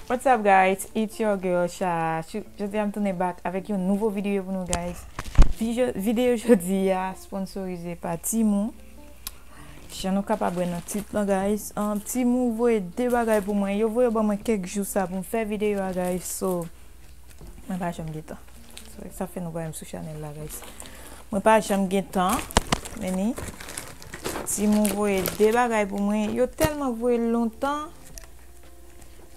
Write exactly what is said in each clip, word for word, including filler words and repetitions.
What's up, guys? It's your girl Sha. Jodi a m tounen back avèk yon nouvo videyo pou nou, guys. Videyo, videyo jodi a sponsorize pa Temu. Jan nou kapab wè nan tit lan, guys. Um, Temu voye de bagay pou mwen. Yo voye ban mwen kèk jou sa pou m fè videyo a, guys. So, mwen pa janm gen tan. So, sa fè nou pa wè m sou chanèl la, guys. Mwen pa janm gen tan. Men ni, Temu voye de bagay pou mwen. Yo tèlman voye l lontan.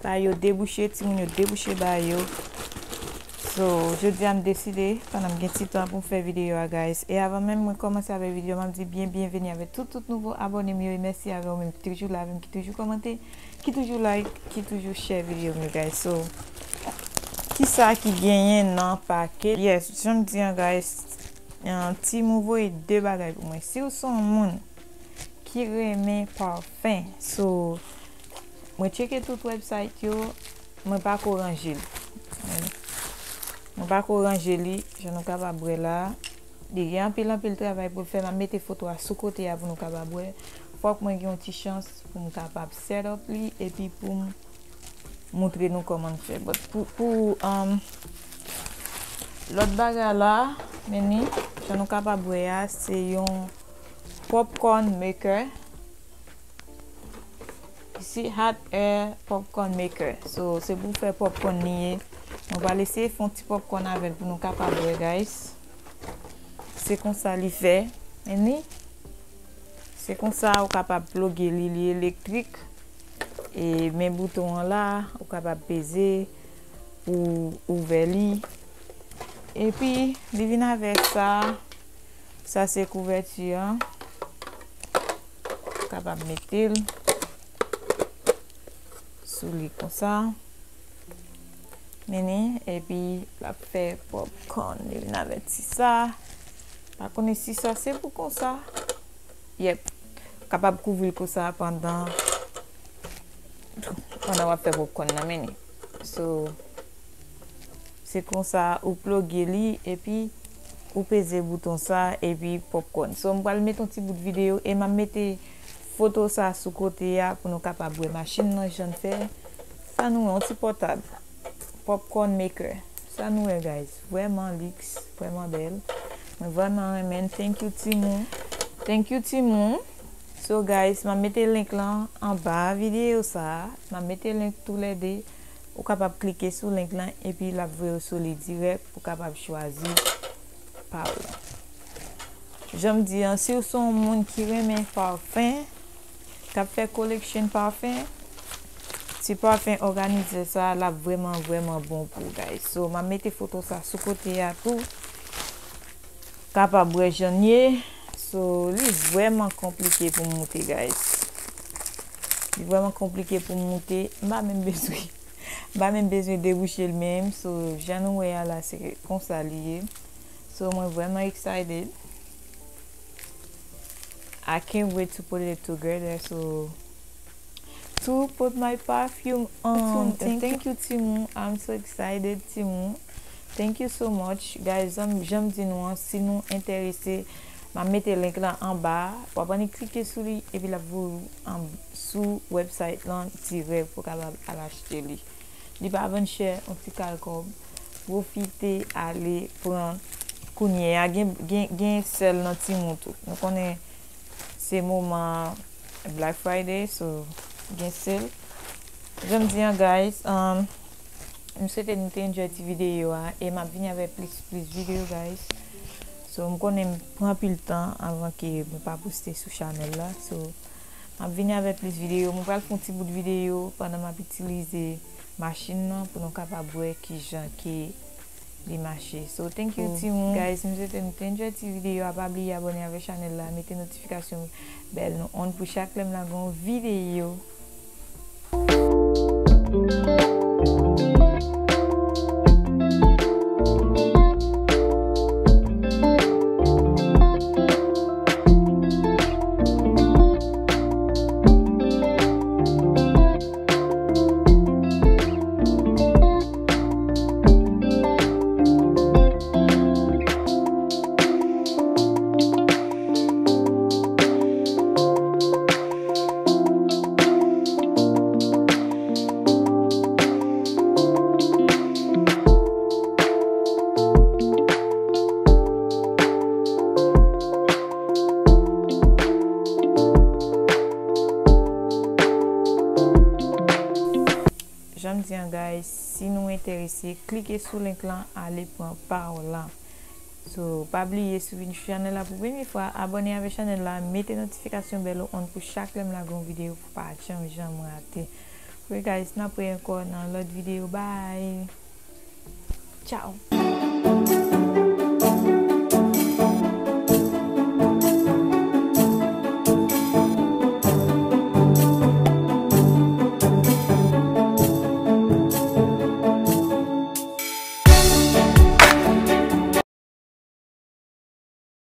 Ba yo debouche, timoun yo debouche ba yo. So, jodi a m deside, pandan m gen ti tan pou m fè videyo a, guys. E avan menm mwen kòmanse avèk videyo, m ap di byen byenveni avèk tout, tout nouvo abòne m yo. E mèsi avè w menm ki toujou la avè m, ki toujou kòmante, ki toujou like, ki toujou share videyo m yo, guys. So, kisa ki genyen nan pakèt? Yes, jan m di an, guys, Temu voye de bagay pou mwen. Si w se yon moun ki renmen pafen, so, mwen tcheke tout website yo, mwen pa ko ranje l. Mwen pa ko ranje li, jan nou kapab wè la. Li gen anpil, anpil travay pou l fè. M ap mete foto a sou kote a pou nou kapab wè. Fòk mwen gen yon ti chans pou m kapab set up li, epi pou m moutre nou kòman l fè. But pou, pou, um, lòt bagay la, men ni, jan nou kapab wè a, se yon popcorn maker. Isi, hot air popcorn maker. So, se pou fè popcorn li ye. Nou pral eseye fè yon ti popcorn avè l pou nou kapab wè, guys. Se konsa li fè. Men ni, se konsa ou kapab ploge li, li elektrik. E men bouton an la, ou kapab peze pou ouvè li. Epi, li vin avèk sa. Sa se kouvèti an. Ou kapab mete l sou li konsa. Men ni, epi l ap fè popcorn. Li vin avèk ti sa. Pa konnen si sa se pou konsa. Yep. Kapab kouvri l konsa pandan, pandan w ap fè popcorn nan, men ni. So, se konsa ou ploge li, epi ou peze bouton sa, epi popcorn. So, m pral mete yon ti bout videyo, e m ap mete foto sa sou kote a pou nou kapab wè machin nan jan l fè. Sa nou wè, yon ti pòtab. Popcorn maker. Sa nou wè, guys. Vrèman liks, vrèman bèl. Mwen vrèman renmen l. Thank you, Temu. Thank you, Temu. So, guys, m ap mete link lan anba videyo sa a. M ap mete link toulède. Ou kapab klike sou link lan, epi l ap voye w sou li dirèk pou w kapab chwazi pa w lan. Jan m di an, si w se yon moun ki renmen pafen, k ap fè collection pafen, ti pafen òganizè sa, l ap vrèman, vrèman bon pou w, guys. So, m ap mete foto sa sou kote a tou. Kapab wè jan l ye. So, li vrèman konplike pou m moute, guys. Li vrèman konplike pou m moute. M pa menm bezwen, m pa menm bezwen debouche l menm. So, jan nou wè a la, se konsa li ye. So, mwen vrèman excited. I can't wait to put it together. So, to put my perfume on. Thank you, Temu. I'm so excited, Temu. Thank you so much, guys. Jan, jan m di nou an, si nou enterese, m ap mete link lan anba. W ap annik klike sou li, epi l ap voye w an, sou website lan dirèk pou w kapab al achte li. Li pa vann chè, yon ti kal kòb. Pwofite ale pran kounye a. Gen, gen, gen sèl nan Temu tou. Nou konnen se moman Black Friday, so gen sèl. Jan m di an, guys, um, m swete nou te enjoy ti videyo a, e m ap vini avèk plis, plis videyo, guys. So, m konnen m pran anpil tan anvan ke mwen pa poste sou chanèl la. So, m ap vini avèk plis videyo. Mwen pral fè yon ti bout videyo pandan m ap itilize machin nan pou nou kapab wè kijan ke li mache. So, thank you, Temu. Guys, m swete nou te enjoy ti videyo a. Pa bliye abòne avèk chanèl la, mete notifikasyon bèl nou on pou chak lè m lage yon videyo. Guys, si nou enterese, klike sou link lan, ale pran power lan. So, pa bliye, si w vin sou chanèl la pou premye fwa, abòne avèk chanèl la, mete notifikasyon bèl ou on pou chak lè m lage yon videyo pou pa janm janm rate. Ok guys, n ap wè ankò nan lòt videyo. Bye. Ciao.